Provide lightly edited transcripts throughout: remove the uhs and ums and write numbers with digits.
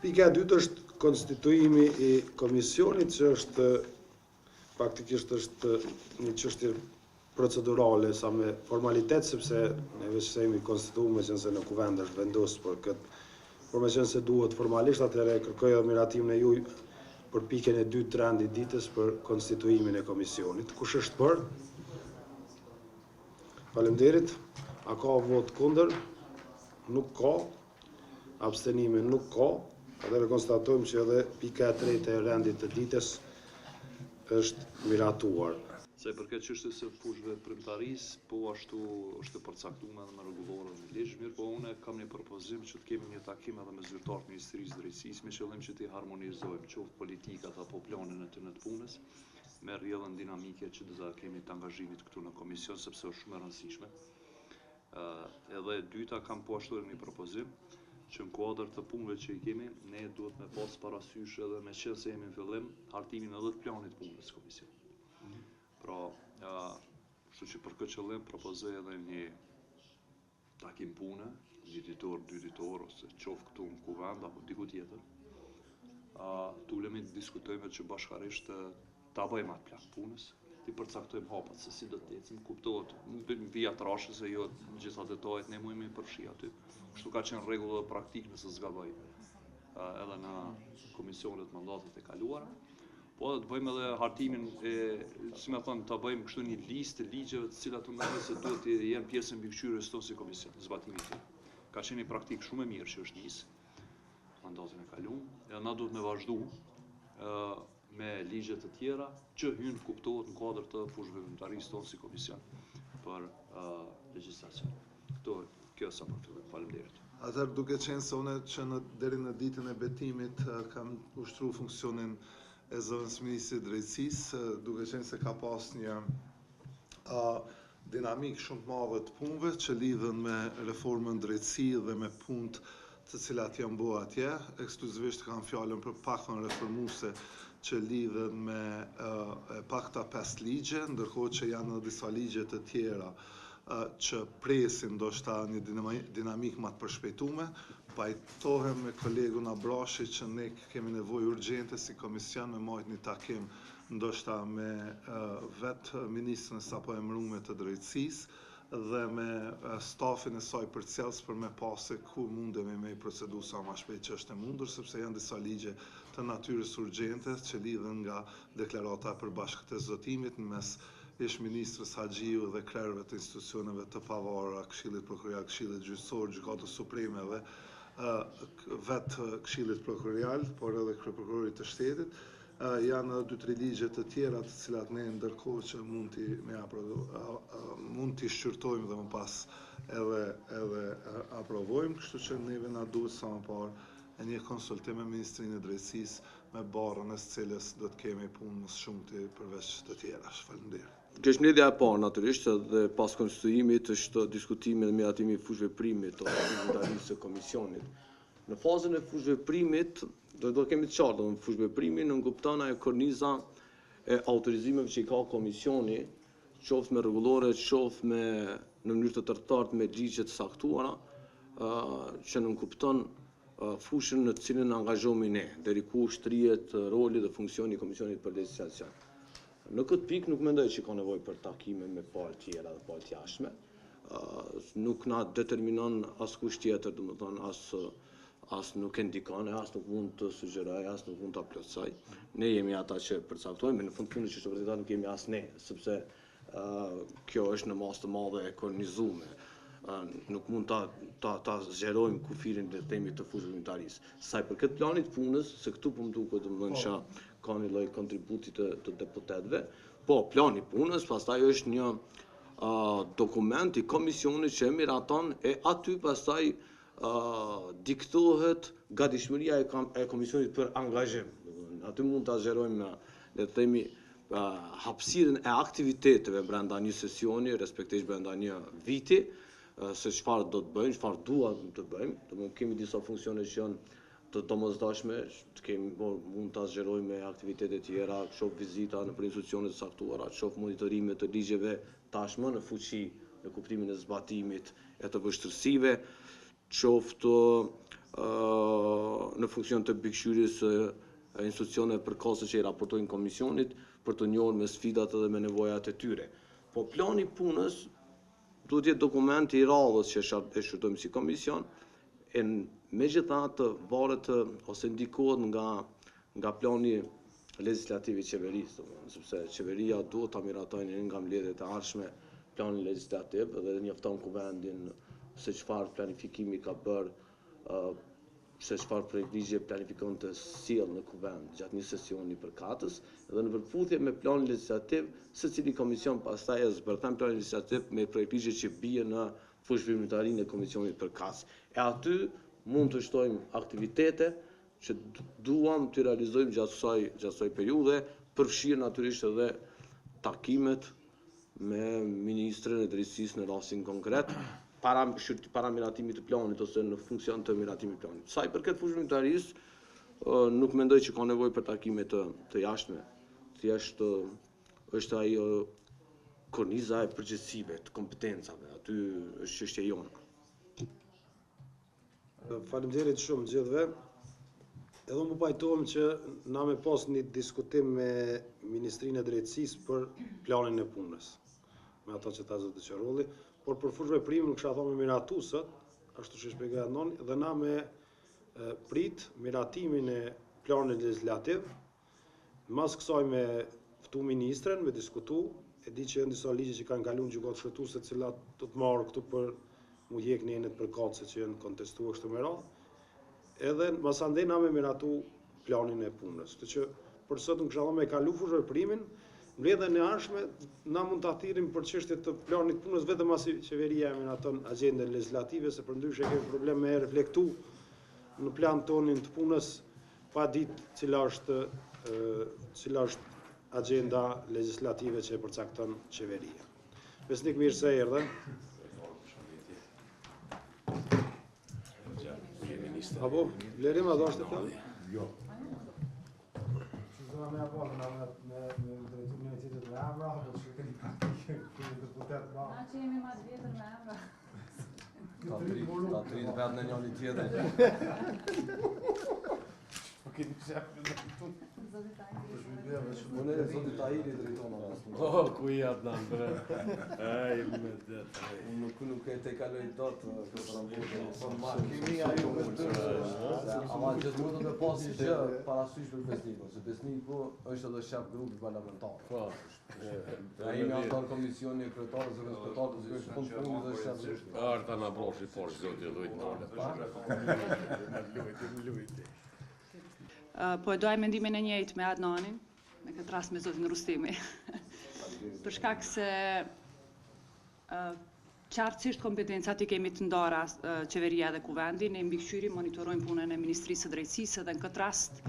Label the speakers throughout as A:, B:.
A: Pika e dytë është konstituimi i komisionit që është faktikisht është një çështje procedurale sa me formalitet sepse ne veç se jemi konstituuar meqenëse në kuvend është vendosur për këtë, por meqenëse duhet formalisht atëherë kërkoj edhe miratimin e juaj për pikën e dytë të rendit ditës për konstituimin e komisionit. Kush është për? Faleminderit. A ka votë kundër? Nuk ka. Abstenime nuk ka. Atëherë konstatojmë që edhe pika e tretë e rendit të ditës është miratuar.
B: Sa i përket çështjes së fushëveprimtarisë, po ashtu është e përcaktuar edhe me rregullore dhe me ligj, mirëpo unë kam një propozim që të kemi një takim edhe me zyrtarë të Ministrisë së Drejtësisë me qëllim që t'i harmonizojmë qoftë politikat apo planin e tyre të punës me rrjedhën dinamike që do ta kemi të angazhimit këtu në komision sepse është shumë e rëndësishme. Edhe e dyta kam po ashtu edhe një propozim që në kuadër të punëve që i kemi, ne duhet me pas parasysh edhe me qenë se jemi në fillim, hartimin edhe të planit punës së komisionit. Pra, kështu që për këtë qëllim propozoj edhe një takim pune, një ditor, dy ditor, ose qoftë këtu në kuvend apo diku tjetër, të ulemi të diskutojmë që bashkarisht ta bëjmë atë plan punës, t'i përcaktojmë hapat se si do të ecim, kuptohet në vija të trasha se jo të gjitha detajet ne mujmë i përfshi aty. Kështu ka qenë rregull dhe praktikë nëse s'gaboj edhe në komisionet mandatet e kaluara. Po edhe të bëjmë edhe hartimin e, si me thënë, të bëjmë kështu një listë të ligjeve të cilat unë mendoj se duhet të jenë pjesë e mbikëqyrjes tonë si komision, zbatimi i tyre. Ka qenë një praktikë shumë e mirë që është nisë mandatin e kaluar, edhe na duhet me vazhdu ë me ligje të tjera që hyjnë kuptohet në kuadër të fushëveprimtarisë tonë si komision për uh, legjislacion. Këto, kjo sa për fillim. Faleminderit.
C: Atëherë duke qenë se unë që në deri në ditën e betimit kam ushtru funksionin e zëvendësministrit të drejtësisë, duke qenë se ka pas një dinamikë shumë të madhe të punëve që lidhen me reformën në drejtësi dhe me punët të cilat janë bo atje, ekskluzivisht kam fjalën për pakon reformuese që lidhen me e pakta 5 ligje, ndërkohë që janë edhe disa ligje të tjera që presin ndoshta një dinamikë më të përshpejtume. Pajtohem me kolegun Abrashi që ne kemi nevojë urgjente si komision me majt një takim ndoshta me vetë ministren e sapo emërume të drejtësisë dhe me stafin e saj përcjellës për me pa se ku mundemi me i procedu sa ma shpejt që është e mundur, sepse janë disa ligje të natyrës urgjente që lidhen nga deklarata e përbashkët e zotimit në mes ish ministrës Haxhiu dhe krerëve të institucioneve të pavarura, Këshillit Prokurorial, Këshillit Gjyqësor, Gjykatës Supreme dhe vetë Këshillit Prokurorial, por edhe Kryeprokurorit të Shtetit. Janë edhe dy tri ligje të tjera të cilat ne ndërkohë që mund t'i me mund t'i shqyrtojmë dhe më pas edhe edhe aprovojmë, kështu që neve na duhet sa më parë e një konsultim me Ministrinë e Drejtësisë me barrën e së cilës do të kemi punë më së shumti përveç të tjerash. Faleminderit.
D: Kjo është mbledhja e parë natyrisht dhe pas konstituimit është diskutimi dhe miratimi i fushëveprimit ose veprimtarisë së komisionit. Në fazën e fushëveprimit, do të kemi të qartë, domethënë fushëveprimi nënkupton ajo korniza e autorizimeve që i ka komisioni, qoftë me rregullore, qoftë me në mënyrë të tërthortë me ligje të caktuara, që nënkupton fushën në të cilën angazhohemi ne, deri ku shtrihet roli dhe funksioni i Komisionit për Legjislacion. Në këtë pikë nuk mendoj që ka nevojë për takime me palë tjera dhe palë të jashtme. Nuk na determinon askush tjetër, domethënë as as nuk e ndikon e as nuk mund të sugjerojë, as nuk mund ta plotësojë. Ne jemi ata që përcaktojmë, në fund të fundit që është e vërteta nuk jemi as ne, sepse kjo është në masë të madhe e kornizume. Nuk mund ta ta ta zgjerojmë kufirin le të themi të fushëveprimtarisë. Sa i përket planit të punës, se këtu po më duket domethënë po. që ka një lloj kontributi të, të deputetëve, po plani i punës pastaj është një dokument i komisionit që e miraton e aty pastaj diktohet gatishmëria e, e komisionit për angazhim. Aty mund ta zgjerojmë, le të themi, hapësirën e aktiviteteve brenda një sesioni, respektivisht brenda një viti, se çfarë do të bëjmë, çfarë duam të bëjmë. Domethënë kemi disa funksione që janë të domosdoshme, të kemi por mund ta zgjerojmë me aktivitete tjera, qoftë vizita nëpër institucione të caktuara, qoftë monitorime të ligjeve tashmë në fuqi në kuptimin e zbatimit e të vështirësive, qoftë në funksion të mbikëqyrjes së institucioneve përkatëse që i raportojnë komisionit për t'u njohur me sfidat edhe me nevojat e tyre. Po plani i punës duhet të jetë dokumenti i radhës që e shqyrtojmë si komision, e megjithatë varet ose ndikohet nga nga plani legjislativ i qeverisë, domethënë, sepse qeveria duhet ta miratojë në një nga mbledhjet e ardhshme planin legjislativ dhe njofton kuvendin se çfarë planifikimi ka bërë, se çfarë projektligje planifikon të sjellë në kuvend gjatë një sesioni përkatës dhe në përputhje me planin legjislativ, secili komision pastaj e zbërthen planin legjislativ me projektligje që bien në fushëveprimtarinë e komisionit përkatës. E aty mund të shtojmë aktivitete që duam t'i realizojmë gjatë kësaj gjatë kësaj periudhe, përfshirë natyrisht edhe takimet me ministren e Drejtësisë në rastin konkret, para para miratimit të planit ose në funksion të miratimit të planit. Sa i përket fushëveprimtarisë, nuk mendoj që ka nevojë për takime të të jashtme. Thjesht është ajo korniza e përgjegjësive, të kompetencave, aty është çështja jonë.
A: Faleminderit shumë gjithëve. Edhe unë po pajtohem që na me pas një diskutim me Ministrinë e Drejtësisë për planin e punës, me ato që tha zoti Qorolli, por për fushëveprimin kisha thonë me miratu sot, ashtu që shpjegoi Adnani, dhe na me prit miratimin e planit legjislativ, Mas kësaj me ftu ministren, me diskutu, e di që janë disa ligje që kanë kalu në gjykatë kushtetuese, të cilat do të marrë këtu për mu hjek nenet përkatëse që janë kontestuar kështu me radhë. Edhe masandej na me miratu planin e punës. Kështu që për sot unë kisha thënë me kalu fushëveprimin, mbledhjen e ardhshme na mund ta thirrim për çështje të planit të punës vetëm masi qeveria e miraton agjendën legjislative, se përndryshe kemi problem me reflektu në plan tonin të punës pa ditë cila është cila është agjenda legjislative që e përcakton qeveria. Besnik mirë se erdhe. Apo, Blerim, a do është të fjalë?
E: Jo. Që zona me apo, me, me, me, me drejtu një tjetër me emra, apo që keni praktikë, keni deputet
F: ma. Na që jemi ma të vjetër me emra.
D: Ta trit vetë në njëri tjetër.
E: Po keni shef në këtu.
F: Zoti Tahiri.
D: Unë e zoti Tahiri drejton atë.
G: Oh, ku i Adnan bre. Ej, me det.
D: Unë nuk nuk e tejkaloj dot këtë rambutën.
E: Formal. Kimi ajo me të.
D: Ama gjithmonë do të pas një gjë parasysh për Besnikun, se Besniku është edhe shef grupi parlamentar.
G: Po.
D: Ai jemi anëtar komisioni, kryetar, zëvendëskryetar, do të fund fundit dhe shef grupi.
G: Arta na broshi por zoti dhujt nale.
E: Lujti, lujti.
F: Po e ndaj mendimin e njëjtë me Adnanin, me këtë rast me zotin Rustemi. Për shkak se qartësisht kompetencat i kemi të ndara qeveria dhe kuvendi, ne mbikëqyrim, monitorojmë punën e Ministrisë së Drejtësisë dhe në këtë rast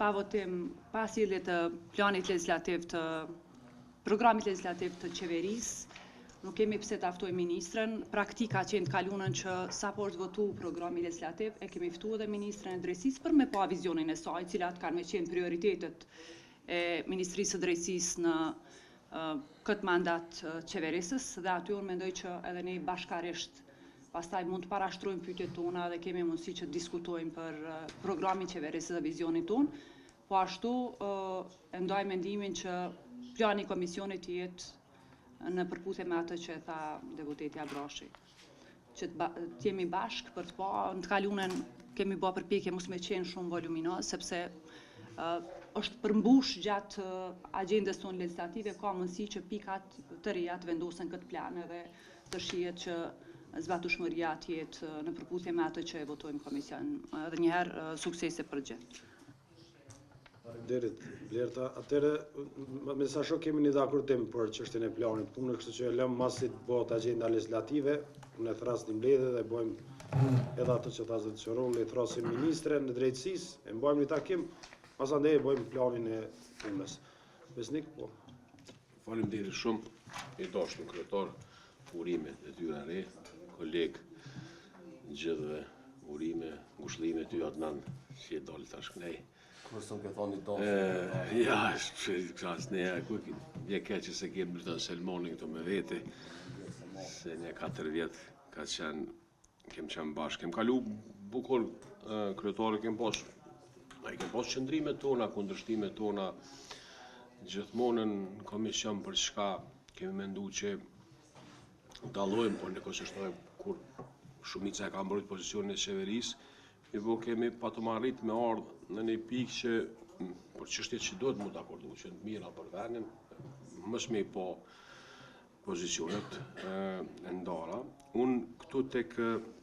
F: pa votim, pa sjellje të planit legjislativ të programit legjislativ të qeverisë, nuk kemi pse ta ftojmë ministren. Praktika qe në të kalunën që sapo është votu programi legjislativ, e kemi ftu edhe ministren e Drejtësisë për me pa vizionin e saj, cilat kanë me qenë prioritetet e Ministrisë së Drejtësisë në këtë mandat qeverisës dhe aty unë mendoj që edhe ne bashkarisht pastaj mund të parashtrojmë pyetjet tona dhe kemi mundësi që të diskutojmë për programin qeverisës dhe vizionin tonë. Po ashtu e ndaj mendimin që plani i komisionit të jetë në përputhje me atë që e tha deputeti Abrashi. Që të, të jemi bashkë për të pa, në të kalunën kemi bë përpjekje mos me qenë shumë voluminoz, sepse uh, është përmbush gjatë agjendës tonë legjislative, ka mundësi që pikat të reja të vendosen këtë plan edhe të shihet që zbatueshmëria të jetë në përputhje me atë që e votojmë në komision. Edhe një herë suksese për gjithë.
A: Faleminderit Blerta. Atëherë me sa shoh kemi një dakordim për çështjen e planit të punës, kështu që e lëmë masi të bëhet agjenda legjislative, unë e thras një mbledhje dhe bëjmë edhe ato që tha zoti Qorolli, thrasim ministren e drejtësisë, e mbajmë një takim, pasandej e bëjmë planin e punës. Besnik, po.
G: Faleminderit shumë, i dashur kryetar, urime detyra e re, koleg gjithëve, urime, ngushëllime ty Adnan, që je dalë tash kënej.
D: Kur s'më ke thonë i dashur.
G: Ja, është kras ne, ku vje keq që se kemë Dritan Selmanin këto me vete, se një 4 vjet ka qenë. Kem qenë bashkë, kem kalu bukur kryetare, kem pas, na i kem pas qëndrimet tona, kundërshtimet tona, gjithmonë në komision për çka kemi mendu që dallojmë, por njëkohësisht edhe kur shumica e ka mbrojt pozicionin e qeverisë, mirëpo kemi patëm arrit me ardhë në një pikë që për çështje që duhet m'u dakordu, që të mira për vendin, mos me i pa pozicionet e ndara. Unë këtu tek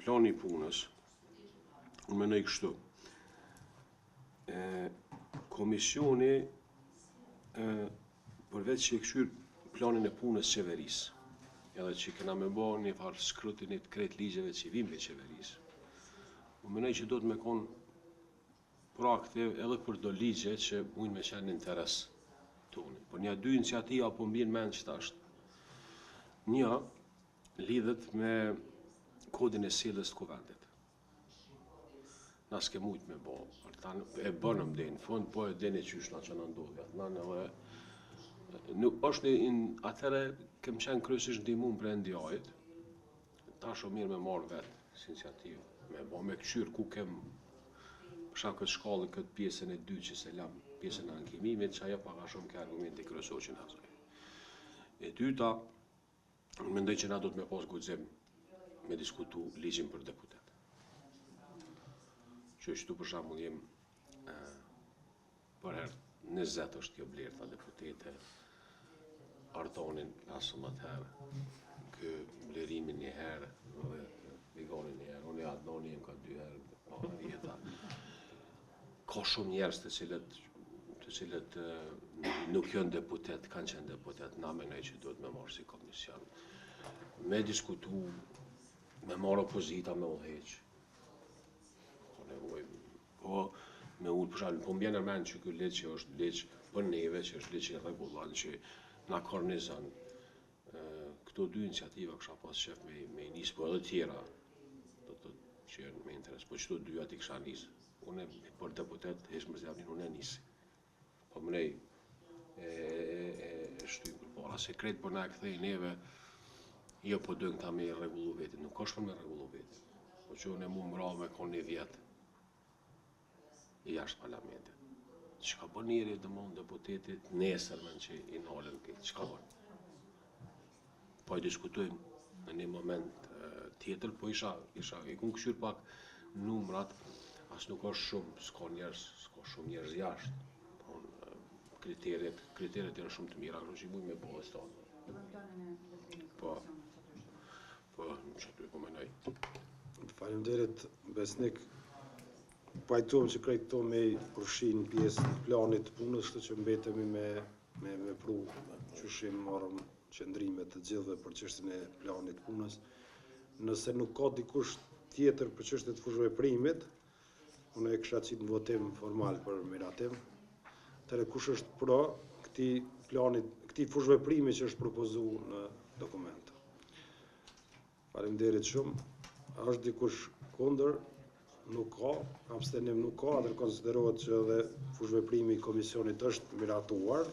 G: plani i punës, unë mendoj kështu. E, komisioni e, përveç që e kqyr planin e punës qeverisë, edhe që kena me bo një farë skrutini të krejt ligjeve që i vijnë prej qeverisë, unë mendoj që duhet me konë proaktiv edhe për do ligje që mujnë me qenë interes tonin. Por nja dy iniciativa po më vijnë mend qitash. Një lidhet me kodin e sjelljes të kuvendit. Na s'ke mujt me bo, Artan, e bënëm deri në fund, po e dini qysh na që na ndodhi atë nanë edhe nuk është një, atëherë kem qenë kryesisht ndihmum prej NDI-t, Tash o mirë me marrë vetë si iniciativë, me bo me këqyrë ku kem për shembull këtë shkallën, këtë pjesën e dytë që s'e lam, pjesën e ankimimit, që ajo pak a shumë ke argumenti kryesor që na zoj. E dyta, unë mendoj që na do të me pas guxim me diskutu ligjin për deputet. Që qëtu për shembull jem Për herë 20 është kjo Blerta deputete, Artonin 15 herë, kë Blerimin një herë, dhe Viganin një herë, unë e Adnani jem ka dy herë, pa jeta. Ka shumë njerëz të cilët të cilët nuk janë deputet, kanë qenë deputet, na menoj që duhet me marrë si komision, me diskutu, me marrë opozita, me udhëheq, ka nevojë Po me ul për shembull, po më vjen në mend që ky ligj që është ligj për neve, që është ligj që rregullon, që na kornizon. Këto dy iniciativa kisha pas qef me me i nis, po edhe tjera, do të thotë që janë me interes, po qëto dyja i kisha nis. Unë për deputet hiç mos jam unë e nisi. Po më nej e e e e shtyjmë përpara, se krejt po na e kthejnë neve, jo po dojnë këta me i rregullu vetin, nuk është për me rregullu vetin. Po që unë mu mra me kon një vjet jashtë parlamentit. Çka bën njeri domthon deputetit nesërmen që i nalën këtë, çka bën? Po e diskutojmë në një moment tjetër, po isha, isha, i kum kqyr pak numrat, as nuk është shumë, s'ka njerëz, s'ka shumë njerëz jashtë. Po, kriteret, kriteret janë shumë të mira, kështu që mujmë me bo dhe stonë. Po, po, që ty po menoj.
A: Faleminderit Besnik. Pajtohem që krejt këto me i përfshi në pjesë të planit të punës, kështu që mbetemi me me vepru qysh i morëm qëndrimet të gjithëve për çështjen e planit të punës. Nëse nuk ka dikush tjetër për çështje të fushëveprimit, unë e kisha qitë në votim formal për miratim. Atëherë kush është pro këtij planit, këtij fushëveprimi që është propozu në dokument? Faleminderit shumë. A është dikush kundër? Nuk ka. Abstenim nuk ka. Atëherë konsiderohet që edhe fushëveprimi i komisionit është miratuar.